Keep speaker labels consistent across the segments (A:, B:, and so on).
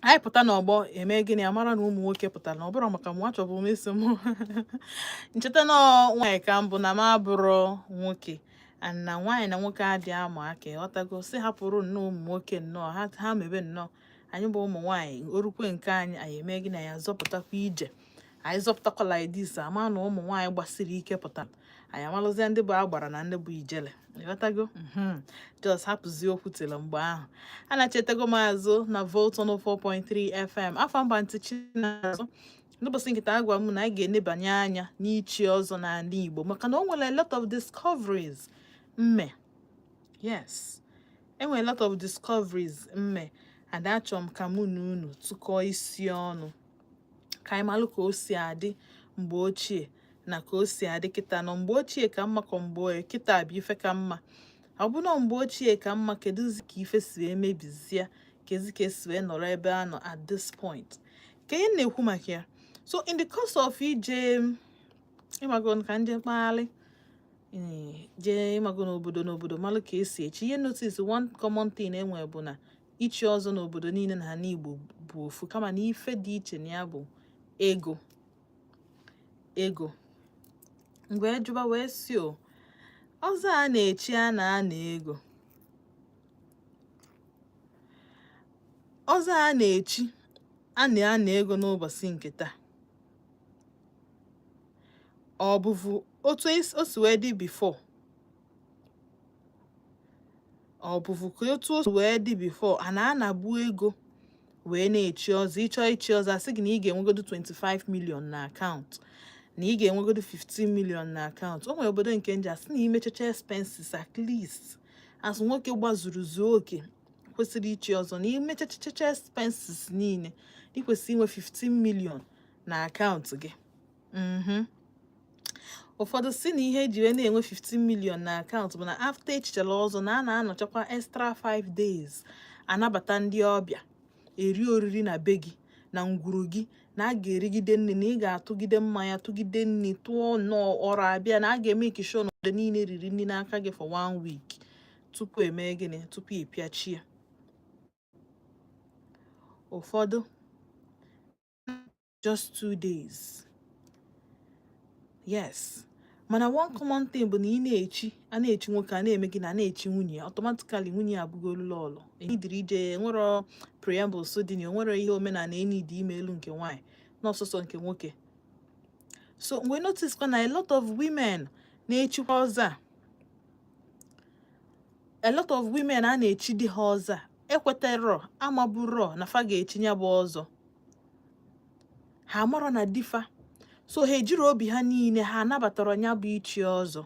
A: Anyị pụta n'ọgbọ eme gịnị, amara na ụmụ nwoke pụtara na ọ bụrụ maka mụ achọbụ m isi m ncheta na nwaanyị ka mbụ na m abụrụ nwoke, and na nwaanyị na nwoke adị ama aka, ịghọtago? Si hapụrụ nnọọ ụmụ nwoke nnọọ ha mebe nnọọ. Anyị bụ ụmụ nwaanyị, orukwe nke anyị, anyị eme gịnị? Anyị azọpụtakwa ije, anyị zọpụtakwa like this, ama na ụmụ nwaanyị gbasiri ike pụtara, anyị amalụzie ndị bụ agbara na ndị bụ ijele, ịghọtago? Just hapụzie okwu tiri mgbe ahụ. A na-echetago m azụ na Volt 104.3 FM. Afọ mba ntị Chinazụ. N'ụbọchị nke taa, agwa m na anyị ga-enebanye anya n'ichi ọzọ n'ala Igbo, maka na o nwere a lot of discoveries mme. Yes, enwere a lot of discoveries mme, and achọrọ m ka mụ na unu tụkọọ isi ọnụ ka anyị malụ ka o si adị mgbe ochie na ka o si adị kịta. Nọ mgbe ochie ka mma, ka mgbe kịta bụ ife ka mma? Ọ bụ na mgbe ochie ka mma, kedụzi ka ife si wee mebizie? Kezi ka esi wee nọrọ ebe a nọ at this point ka ihe m na-ekwu maka ya? So in the course of ije, ịmago, ka nje mkpagharị, jee, ịmago, n'obodo n'obodo, malụ ka esi echi ihe, notice one common thing enwe bụ na ichi ọzọ n'obodo niile na ala Igbo bụ ofu, kama na ife dị iche na ya bụ ego. Ego mgbe jụba wee si o ọzọ a na-echi, a na-ana ego ọzọ a na-echi, a na-ana ego n'ụbọchị nke taa. Ọ bụvu otu o si wee dị before? Ọ bụvu ka otu o si wee dị before, a na-anabu ego wee na-echi ọzọ? Ịchọ ichi ọzọ, asị gị na ị ga-enwegodo 25 million na akaụntụ, na ị ga-enwegodo 15 million na akaụntụ. O nwere obodo nke nje asị na imechacha expenses, at least as nwoke gbazuru zuo oke kwesịrị ichi ọzọ, na imechachacha expenses niile, ị kwesịrị inwe 15 million na akaụntụ gị. Ụfọdụ si na ihe eji wee na-enwe 15 million na akaụntụ bụ na after echichara ọzọ, na a na-anọchakwa extra 5 days anabata ndị ọbịa, eri oriri na be gị na ngwuru gị, na a ga-erigide nri, na ị ga-atụgide mmanya, tụgide nri, tụọ nnọọ ọrụ abịa, na a ga-eme ikisho na obodo niile riri nri n'aka gị for one week tupu eme gịnị, tupu ị pịachie. Ụfọdụ just 2 days. Yes, mana one common thing bụ na ị na-echi, a na-echi nwoke, a na-eme gị na a na-echi nwunye ya, automatically nwunye ya abụgolu lọlọ. Enidiri ije, nwere preambles dị na onwere ihe omenala enidi ime elu nke nwaanyị n'ọsọsọ nke nwoke. So mgbe notice kwa na a lot of women na-echikwa ọzọ a, a lot of women a na-echi di ha ọzọ a, ekwetero amaburo na fa ga-echi ya bụ ọzọ. Ha amarọ na difa, so ha ejiri obi ha niile ha anabatara ya bụ ichi ọzọ.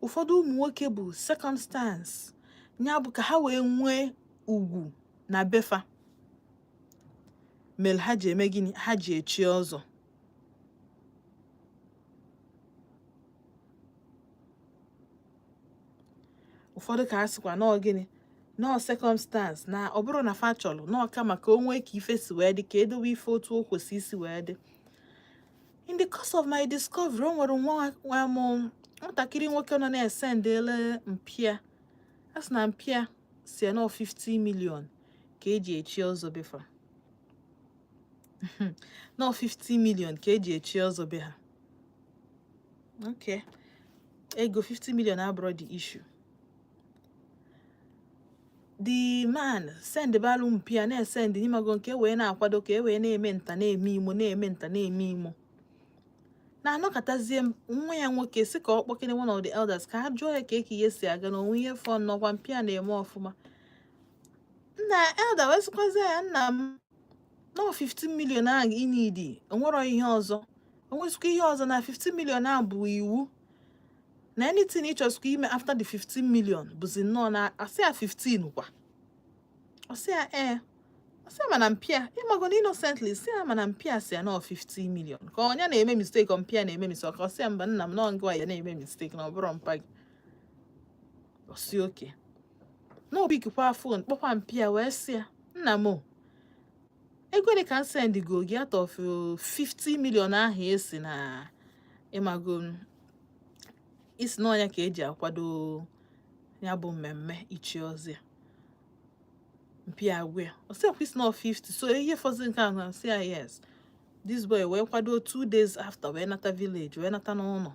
A: Ụfọdụ ụmụ nwoke bụ circumstance ya bụ ka ha wee nwee ugwu na befa mere ha ji eme gịnị, ha ji echi ọzọ. Ụfọdụ ka a sịkwa nọọ gịnị, nọọ circumstance, na ọ bụrụ na fa chọrọ nọọ, kama ka o nwee ka ife si wee dị, ka edowe ife otu o kwesị isi wee dị. In the course of my discovery, o nwere nwa m nwatakịrị nwoke nọ na-esendele mpịa, a sị na mpịa si nọ 50 million ka eji echi ọzọ befa, nọ 50 million ka eji echi ọzọ be ha. Okay, ego 50 million abụrụ the issue. The man send balụ mpịa na-esend n'ịmago nke wee na-akwado ka e wee na-eme nta na-eme imo, na-eme nta na-eme imo, na-anọkọtazie. Nwa ya nwoke si ka ọ kpọkene one of the elders ka ha jụọ ya ka eke ihe si aga na onwe ihe fọ nnọkwa mpịa na-eme ọfụma. Nna elder wee sịkwazie ya, "Nna m, nọ 15 million ahụ inidi, onwero ihe ọzọ, onwezikwa ihe ọzọ na 15 million ahụ bụ iwu, na anything ị chọsikwa ime after the 15 million bụzi nnọọ na asị ya 15 kwa." Ọsị ya ee, ọsị ya mana mpịa, ịmago na innocently si ya mana mpịa si ya nọọ 50 million, ka ọnya na-eme mistake, ọ mpịa na-eme mistake. Ka ọsị ya, "Mba, nna m, nọọ ngwa ya na-eme mistake, na ọ bụrụ mpa gị." Ọsị oke na obikikwa phone kpọkwa mpịa wee sị ya, "Nna m o, ego dị ka m send go gị out of 50 million ahụ esi na ịmago isi n'ọnya ka eji akwado ya bụ mmemme ichi ọzọ ya." Mpi ya agwa ya, ọ sị akwa isi na 50, so ihe fọzi nke ahụ. Sị ya yes. This boy wee kwado 2 days after, wee nata village, wee nata n'ụlọ,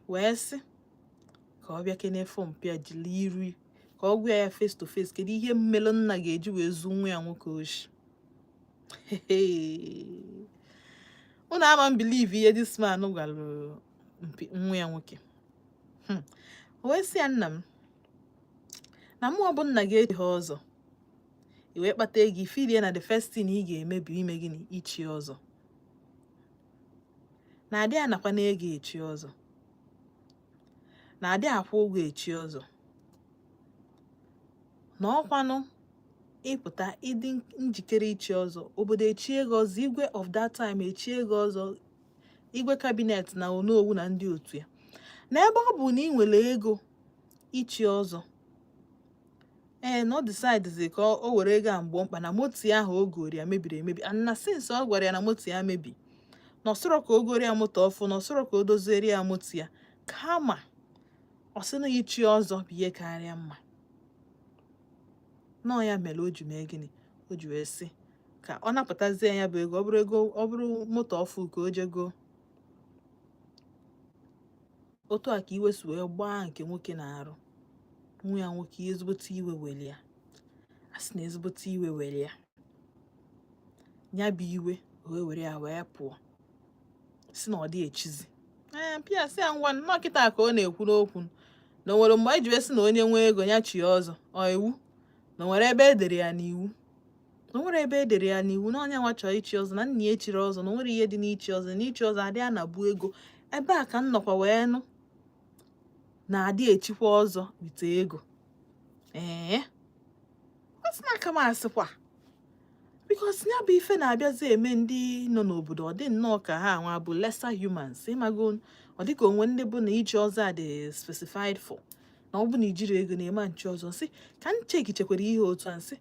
A: wee sị ka ọ bịa kene fụ mpi ya, jiri iru ka ọ gwa ya face to face kedu ihe mmelụ nna ga-eji wee zu nwa ya nwoke oshi. Unu ama m believe ihe this man gwara nwa ya nwoke. O wee sị ya, "Nna m, na mụ ọ bụ nna ga-echi ha ọzọ, i wee kpata ego, ifilie na the first thing ị ga-eme bụ ime gịnị? Ichi ọzọ. Na adị anakwa na ego echi ọzọ, na adị akwụ ụgwọ echi ọzọ, na ọkwanụ ịpụta ịdị njikere ichi ọzọ, obodo echie ego ọzọ, igwe of that time echie ego ọzọ, igwe cabinet na onowu na ndị otu ya, na ebe ọ bụ na ị nwere ego ichi ọzọ, ee, na ọ decide ka o were ego a mgbe mkpa na moto ya ahụ o goro ya mebiri emebi, and na since ọ gwara ya na moto ya mebi, na ọ sịrọ ka o goro ya moto ọfụ, na ọ sịrọ ka o doziere ya moto ya, kama ọ sị na ichi ọzọ bụ ihe karịa mma." Nọọ ya mere o ji mee gịnị? O ji wee sị ka ọ napụtazie ya bụ ego, ọ bụrụ ego, ọ bụrụ moto ọfụ, ka o jego. Otu a ka iwe si wee gbaa nke nwoke na-arụ nwa ya nwoke ezigbote iwe were ya. A sị na ezigbote iwe were ya, ya bụ iwe o wee were ya wee pụọ, si na ọ dị echizi. Ee, pịa sị ya, ngwa, nnọọ kịta ka ọ na-ekwu n'okwu na o nwere mgbe anyị ji wee sị na onye nwee ego ya chie ọzọ, ọ iwu na o nwere ebe edere ya n'iwu, na o nwere ebe edere ya n'iwu na onye nwa chọrọ ichi ọzọ, na nna ya echiri ọzọ, na o nwere ihe dị n'ichi ọzọ, na ichi ọzọ adị anabu ego. Ebe a ka m nọkwa wee nụ na-adị echikwa ọzọ wite ego. Ee, ọ sị na aka m asịkwa, because ya bụ ife na-abịazi eme ndị nọ n'obodo, ọ dị nnọọ ka ha nwa bụ lesser humans. Ịmago, ọ dịka onwe ndị bụ na ichi ọzọ a dị specified for, na ọ bụ na ijiri ego na-eme nchi ọzọ. Nsị ka m chekichekwara ihe otu a, nsị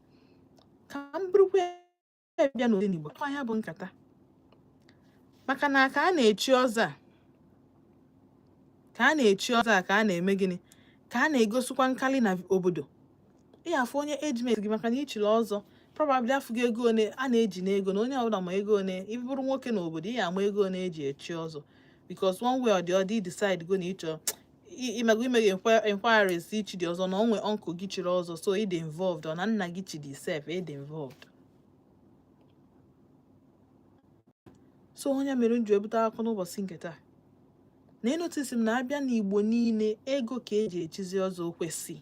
A: ka m bụrụkwa ya bịa n'Odenigbo kwa ya bụ nkata, maka na ka a na-echi ọzọ a, ka a na-echi ọzọ a, ka a na-eme gịnị, ka a na-egosikwa nkali na obodo. Ị afụ onye age mate gị, maka na ichiri ọzọ, probably afụgo ego one a na-eji n'ego, na onye ọbụla ma ego one. Ị bụrụ nwoke n'obodo, ị ama ego one eji echi ọzọ, because one way or the other, decide go na ịchọ imego, imege inquiries ichi dị ọzọ, na onwe uncle gị chiri ọzọ, so ị dị involved, ọ na nna gị chidi sef, ị dị involved. So onye mere m ji ebute akụkọ n'ụbọchị nke taa na enotice m na abịa n'Igbo niile, ego ka eji echizi ọzọ. Okwesị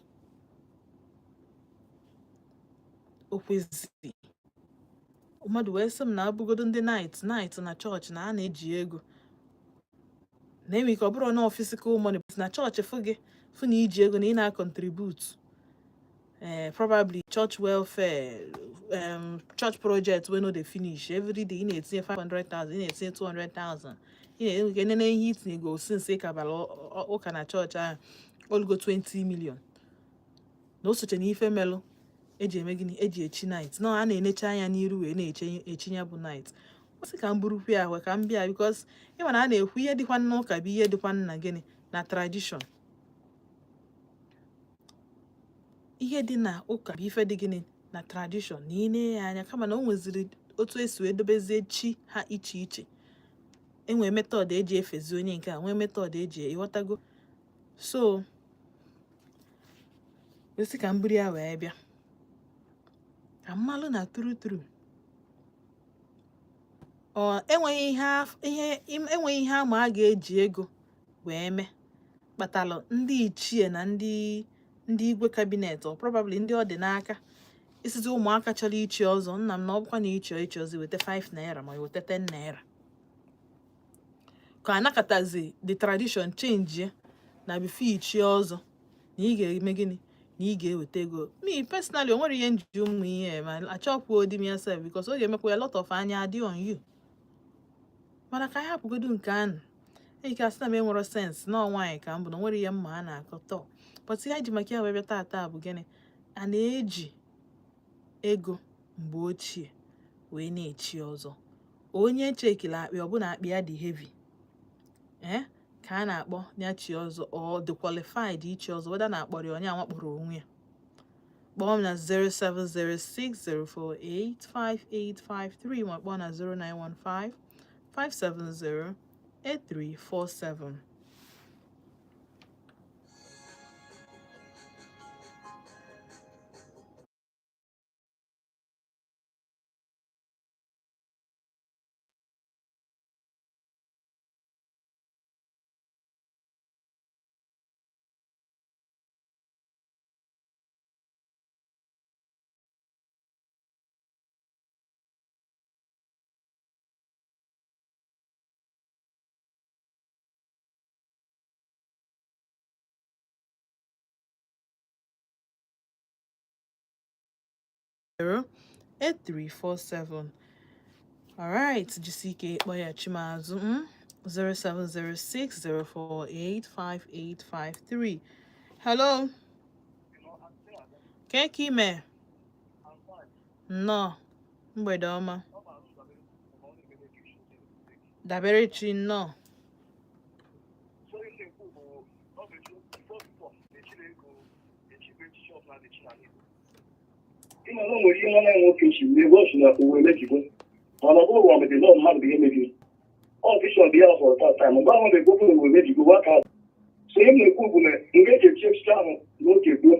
A: okwesị mmadụ wee sị m na abụgodo ndị knight na chọọchị na a na-eji ego, na-enwe ike ọ bụrụ na physical money, but na chọọchị fụ gị, fụ na iji ego na ị na-contribute, probably church welfare, church project wey no dey finish every day, ị na-etinye 500,000, ị na-etinye 200,000, ị na-enwe nene ihe itinyego since ị kabara ụka na chọọchị ahụ, olugo 20 million, na o soche na ife melụ eji eme gịnị, eji echi knight, na a na-enecha anya n'iru wee na-eche echi ya bụ knight. Ọ sị ka m burukwu ya ahụ ka m bịa, because ịma na a na-ekwu ihe dịkwa n'ụka bụ ihe dịkwa nna gịnị na tradition, ihe dị na ụka bụ ife dị gịnị na tradition, na ị na ya anya, kama na o nweziri otu esi wee dobezie chi ha iche iche, enwee method eji efezi onye nke a, nwee method eji, ịghọtago? So esi ka m buru ya wee bịa ka mmalụ na true true, ọ enweghị ihe enweghị ihe ama a ga-eji ego wee mee kpatalụ ndị ichie na ndị igwe cabinet, or probably ndị ọ dị n'aka isizi ụmụaka chọrọ ichi ọzọ, "Nna m, na ọ bụkwa na ichi ichi ọzọ, weta 5 naira ma weta 10 naira," ka anakọtazi the tradition change na before ichi ọzọ na ị ga-eme gịnị, na ị ga-eweta ego. Me personally, o nwere ihe nji ụmụ ihe ma achọkwuo di m ya sef, because ọ ga-emekwa a lot of anya adị on you. Mana ka anyị hapụgodu nke ahụ, ike asị na m enwero sense na nwaanyị ka m bụ, na o nwere ihe mma a na-akọ tọ. But ihe anyị ji maka ya wee bịa taata bụ gịnị? A na-eji ego mgbe ochie wee na-echi ọzọ? Onye chekiri akpị, ọbụna akpị ya dị heavy, ee, ka a na-akpọ ya chi ọzọ, ọ dị qualified ichi ọzọ, whether na akpọrọ ya onye anwa kpọrọ onwe ya. Kpọọ m na 07060485853, ma kpọọ na 0915 570 8347. 8347. Alright, jisike kpọọ ya chimazụ 07060485853. Hello, ka ka ime? Nnọọ, mgbede ọma. Dabere chi, nnọọ.
B: So ihe ekwu bụ ọ bụ etu before echiri ego echigo echichi ọbụla na-echi n'ala Igbo. Ịma na o nwere ihe nwanne ya nwoke chi wee ebe ọ sị na uwe emebigo, mana ọ bụrụ ụwa mebiri na ọ mmadụ bụ ihe mebiri. Ọ bishọp ya fọrọ taa mgbe ahụ na-ekwu okwu na uwe emebigo gwa ka. So ihe m na-ekwu bụ na mgbe eji echi echichi ahụ n'oge gboo.